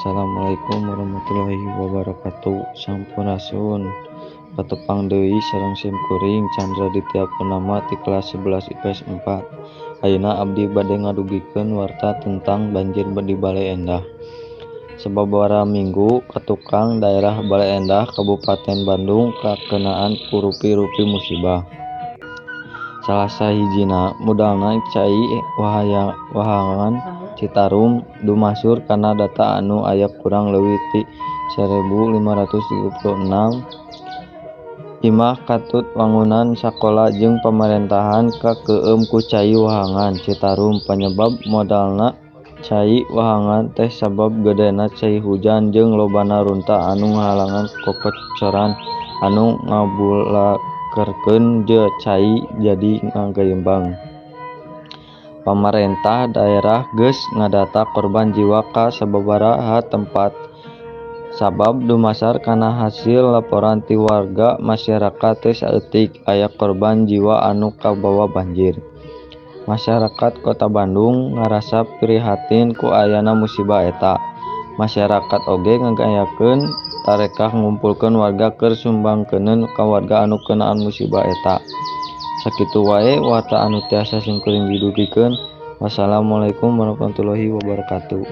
Assalamualaikum warahmatullahi wabarakatuh. Sampurasun. Patepang deui sareng sim kuring Chandra Ditya Purnama ti kelas 11 IPS 4. Ayeuna abdi bade ngadugikeun warta tentang banjir di Baleendah. Sababaraha minggu katukang daerah Baleendah, Kabupaten Bandung kakenaan ku rupi-rupi musibah. Salah sahijina modalna cai wahangan Citarum. Dumasur kana data anu aya, kurang leuwih ti 1536 imah katut wangunan sakola jeung pamarentahan kakeueum ku cai wahangan Citarum. Panyebab modalna cai wahangan teh sabab gedena cai hujan jeung lobana runtah anu ngahalangan kokocoran anu ngabulakerkeun cai jadi ngagayembang. Pamarentah daerah geus ngadata korban jiwa ka sababaraha tempat, sabab dumasar kana hasil laporan ti warga masyarakat teu saeutik aya korban jiwa anu kabawa banjir. Masyarakat Kota Bandung ngarasa prihatin ku ayana musibah eta. Masyarakat oge ngayakeun tarekah ngumpulkeun warga keur sumbangkeuneun ka warga anu keunaan musibah eta. Sakitu wae warta anu tiasa simkuring didugikeun. Wassalamualaikum warahmatullahi wabarakatuh.